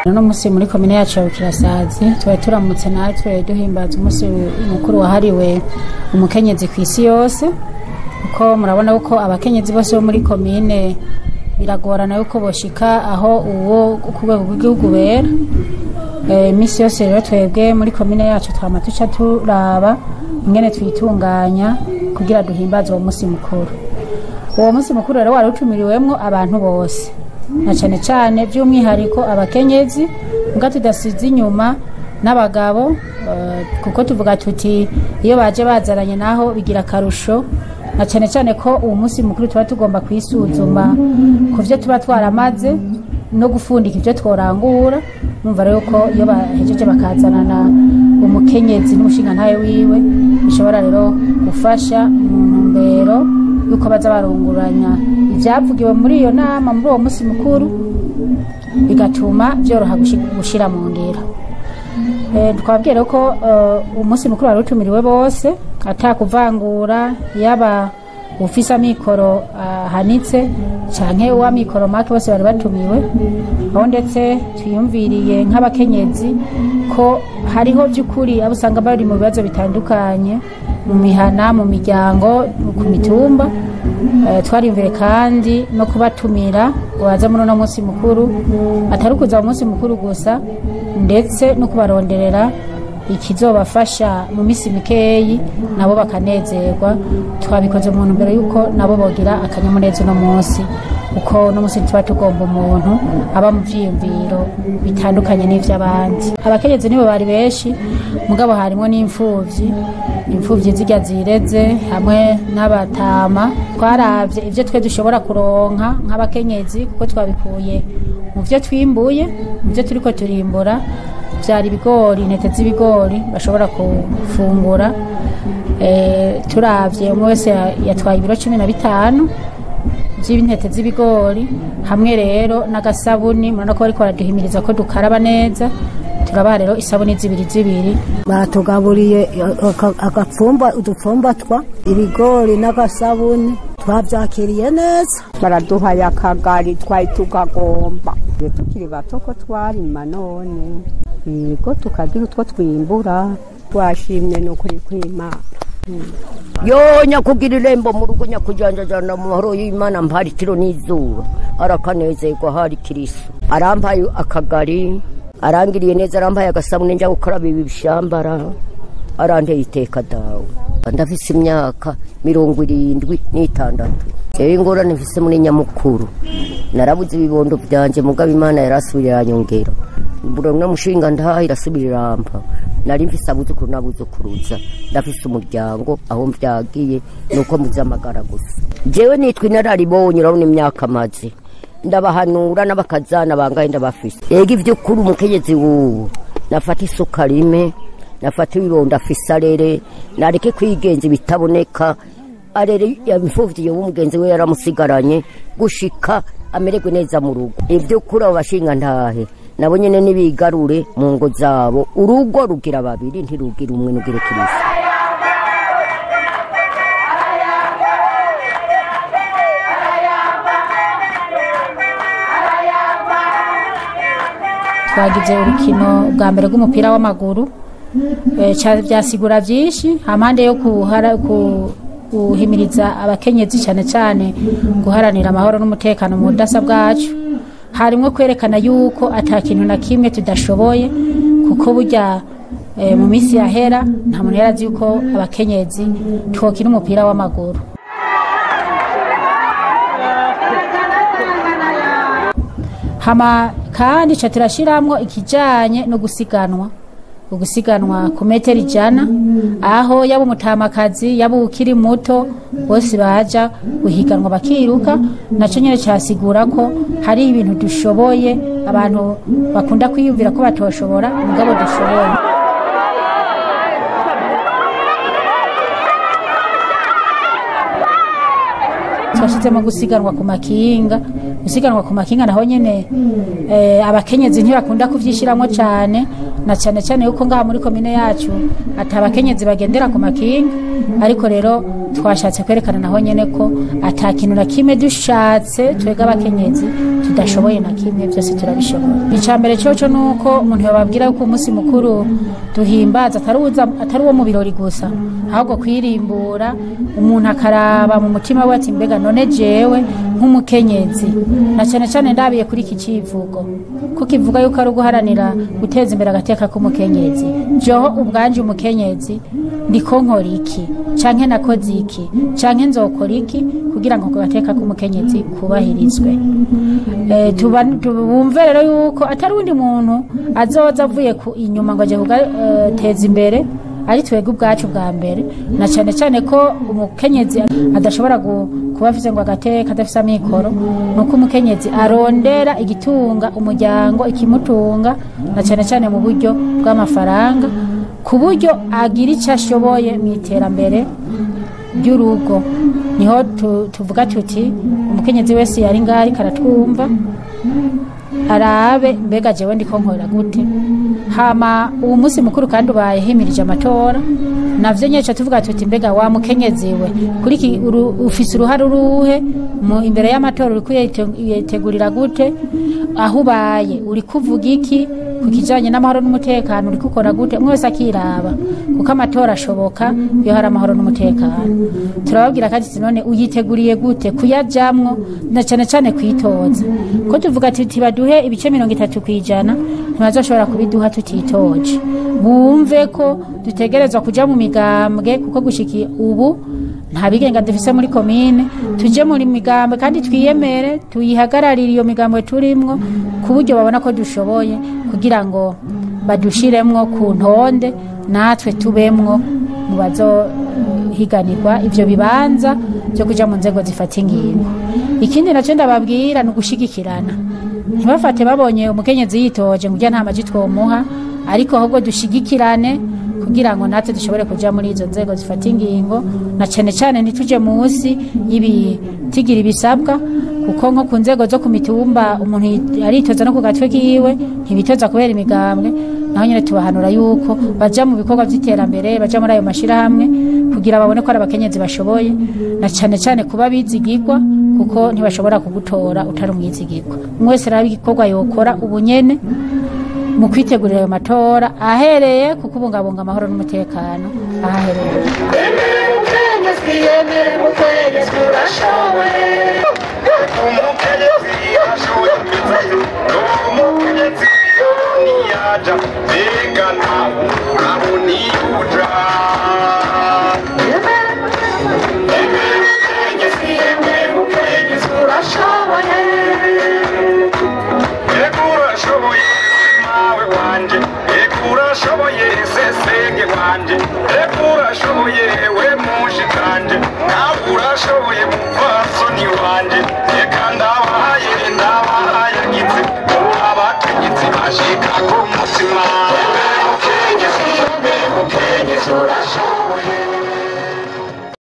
Uno musi muri komine yacu ya Bukirasazi twari turamutse natwe duhimbaza umunsi mukuru wahariwe umukenyezi ku isi yose, kuko murabona ko abakenyezi bose bo muri komine biragorana yuko boshika aho uwo ku rwego rw'igihugu bera. Imisi yose rero twebwe muri komine yacu twama tuca turaba ingene twitunganya kugira duhimbaze uwo musi mukuru. Uwo musi mukuru rero wari utumiriwemwo abantu bose, na cane cane by'umwihariko abakenyezi, mbwa tudasize inyuma n'abagabo, kuko tuvuga tuti iyo baje bazaranye naho bigira akarusho, na cane cane ko uwo musi mukuru tuba tugomba kwisuzuma ku vyo tuba twaramaze no gufundika ivyo tworangura. Numva rero ko iyo bahejeje bakazanana umukenyezi n'umushingantahe wiwe, bishobora rero gufasha mu ntumbero yuko baza barunguranya ivyavugiwe muri iyo nama muri uwo musi mukuru, bigatuma vyoroha gushira mu ngiro. Twababwiye ko umunsi mukuru wari utumiriwe bose atakuvangura, yaba ufise amikoro ahanitse canke uw'amikoro make, bose bari batumiwe. Aho ndetse twiyumviriye nk'abakenyezi ko hariho by'ukuri abo usanga bari mu bibazo bitandukanye mu mihana, mu miryango, ku mitumba. Twariyumvire kandi no kubatumira ngo baze muri uno munsi mukuru, atari ukuza mu munsi mukuru gusa, ndetse no kubaronderera ikizobafasha mu misi mikeyi nabo bakanezerwa. Twabikoze mu ntumbero yuko nabo bogira akanyamuneza uno munsi, kuko uno munsi tuba tugomba umuntu aba mu vyiyumviro bitandukanye n'ivy'abandi. Abakenyezi nibo bari benshi, mugabo harimwo n'imfuvyi, imfuvyi zirya zireze hamwe n'abatama. Twaravye ivyo twe dushobora kuronka nk'abakenyezi, kuko twabikuye mu vyo twimbuye, mu vyo turiko turimbura. Vyari ibigori, intete z'ibigori bashobora gufungura. Turavye umwe wese yatwaye ibiro 15 vy'intete z'ibigori, hamwe rero n'agasabuni. Murabona ko bariko baraduhimiriza ko dukaraba neza, turabaha rero isabuni zibiri zibiri. Batugaburiye agapfumba, udupfumbatwa, ibigori n'agasabuni, twavyakiriye neza. Baraduhaye akagari twari tugagomba tukiri bato ko twarima, none yego tukagira utwo twimbura, twashimye n'ukuri kw'Imana. Yo nyakugira irembo mu rugo, nyakujanjajana mu mahoro y'Imana, mpari tiro n'izuba, arakanezerwa hari Kristo. Arampaye akagari, arangiriye neza, arampaye agasabune njya gukaraba ibi bishambara, aranteye iteka dawe. Ndafise imyaka 76. Jewe ingorane mfise muri nyamukuru, narabuze ibibondo vyanje, mugabo Imana yarasubiye iranyongera. Mbura mushinga ntaha irasubira irampa. Nari mfise abuzukuru n'abuzukuruza, ndafise umuryango aho mvyagiye nuko mbuze amagara gusa. Jewe nitwa inararibonye, urabona imyaka maze ndabahanura n'abakazana bangahe ndabafise. Ega ivy'ukuri umukenyezi wubu nafata isuka rime, nafata ibibondo afise arere, nareke kwigenza ibitaboneka, arere imfuvyi yoba umugenzi we yaramusigaranye gushika amererwe neza mu rugo. Ivy'ukuri abo bashinga ntahe nabo nyene nibigarure mu ngo zabo, urugo rugira babiri ntirugira umwe nugira Kristo. Twagize urukino bwa mbere rw'umupira w'amaguru, vyasigura vyinshi hampande yo guhimiriza abakenyezi cane cane guharanira amahoro n'umutekano mu budasa bwacu. Harimwo kwerekana yuko ata kintu na kimwe tudashoboye, kuko burya mu misi yahera nta muntu yarazi yuko abakenyezi twokina umupira w'amaguru. Hama kandi ca turashiramwo ikijanye no gusiganwa, ugusiganwa ku metero 100, aho yaba umutamakazi yaba ukiri muto bose baja guhiganwa bakiruka. Naco nyene casigura ko hari ibintu dushoboye, abantu bakunda kwiyumvira ko batoshobora, mugabo dushoboye. Twashizemo gusiganwa ku makinga. Gusiganwa ku makinga naho nyene abakenyezi ntibakunda kuvyishiramwo cane, Na cyane cyane yuko ngaha muri komine yacu atabakenyezi bagendera ku makinga, ariko rero twashatse kwerekana naho nyene ko atakintu na kimwe dushatse twega abakenyezi tudashoboye na kimwe, byose turabishoboye. Icambere coco nuko umuntu yobabwira ko umunsi mukuru duhimbaza atari uwo mu birori gusa, ahubwo kwirimbura umuntu akaraba mu mutima we ati mbega none jewe nk'umukenyezi, na cyane cyane ndabiye kuri iki civugo ko kivuga yuko ari uguharanira guteza imbere agateka k'umukenyezi. Joho ubwanje umukenyezi ndiko nkora iki canke nakoze iki canke nzokora iki kugira ngo agateka k'umukenyezi kubahirizwe. Tubumve rero yuko atari undi muntu azoza avuye ku inyuma ngo aje kugateza imbere, ari twebwe ubwacu bwa mbere, na cyane cyane ko umukenyezi adashobora kuba afise ngo agateka adafise amikoro. Nuko umukenyezi arondera igitunga umuryango, ikimutunga, na cyane cyane mu buryo bw'amafaranga, ku buryo agira icyo ashoboye mu iterambere ry'urugo. Niho tuvuga tuti umukenyezi wese yari ngaho ariko aratwumva arabe mbega jewe ndiko nkora gute. Hama uwo munsi mukuru kandi ubaye himirije amatora, navyo nyece tuvuga tuti mbega wa mukenyezi we kuri iki ufise uruhare uruhe mu imbere y'amatora, uri kuyitegurira gute, aho ubaye uri kuvuga iki ku kijanye n'amahoro n'umutekano, uri gukora gute, umwe wese akiraba, kuko amatora ashoboka iyo hari amahoro n'umutekano. Turababwira kandi tuti none uyiteguriye gute kuyajamwo, na cyane cyane kwitoza, ko tuvuga tuti baduhe ibice 30% ntibazoshobora kubiduha tutitoje. Bumve ko dutegerezwa kuja mu migambwe, kuko gushiki ubu nta bigenga dufise muri komine. Tuje muri migambwe kandi twiyemere, tuyihagararire iyo migambwe turimwo, ku buryo babona ko dushoboye, kugira ngo badushiremwo ku ntonde natwe tubemwo mu bazohiganirwa ivyo bibanza byo kuja mu nzego zifata ingingo. Ikindi naco ndababwira ni ugushigikirana, ntibafate babonye umukenyezi yitoje ngo urya nta maji twomuha, ariko ahubwo dushigikirane kugira ngo natwe dushobore kuja muri izo nzego zifata ingingo, na cyane cyane ntituje munsi y'ibitigira ibisabwa, kuko nko ku nzego zo ku mitumba umuntu aritoza no ku gatwe kiwe, ntibitoza kubera imigambwe. Naho nyene tubahanura yuko baja mu bikorwa vy'iterambere, baja muri ayo mashirahamwe kugira babone ko ari abakenyezi bashoboye, na cyane cyane kuba bizigirwa, kuko ntibashobora kugutora utari umwizigirwa. Umwe wese raba igikorwa yokora ubunyene mu kwitegurira ayo matora, ahereye ku kubungabunga amahoro n'umutekano ahahereye. Umukenyezi, umukenyezi, urashoboye.